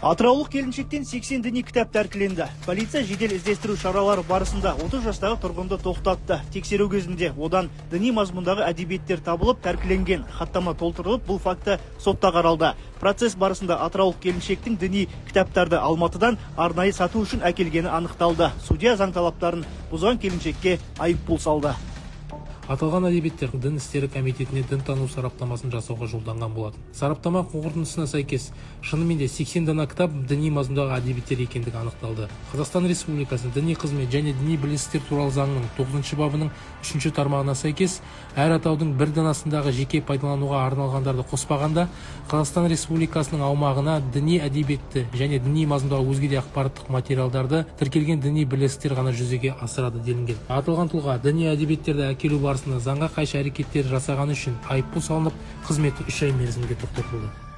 Атыраулық келіншектен 80 діни кітап тәркіленді. Полиция жедел іздестіру шаралары барысында 30 жастағы тұрғынды тоқтатты. Тексеру кезінде одан діни мазмұндағы әдебиеттер табылып, тәркіленген. Хаттама толтырылып, бұл факті сотта қаралды. Процесс барысында атыраулық келіншектің діни кітаптарды Алматыдан арнайы сату үшін әкелгені анықталды. Судья заң талаптарын бұзған келіншекке айыппұл салды. Аталған әдебиеттер Дін істері комитетіне дінтану сараптамасын жасауға жолданған болатын. Сараптама қорытындысына сәйкес, шынымен де 80 дана кітап діни мазмұндағы әдебиеттер екендігі анықталды. Қазақстан Республикасының Діни қызмет және діни бірлестіктер туралы заңының 9-бабының 3 тармағына сәйкес, әр атаудың бір данасындағы жеке пайдалануға арналғандарды қоспағанда, Қазақстан Республикасының аумағына діни әдебиетті және діни мазмұндағы өзге де ақпараттық материалдарды тіркелген діни бірлестіктер ғана жүзеге асырады делінген. Аталған тұлға діни әдебиеттерді әкелу барысында заңға қайшы әрекеттер жасағаны үшін айыппұл салынып, қызметі 3 ай мерзімге тоқтатылды.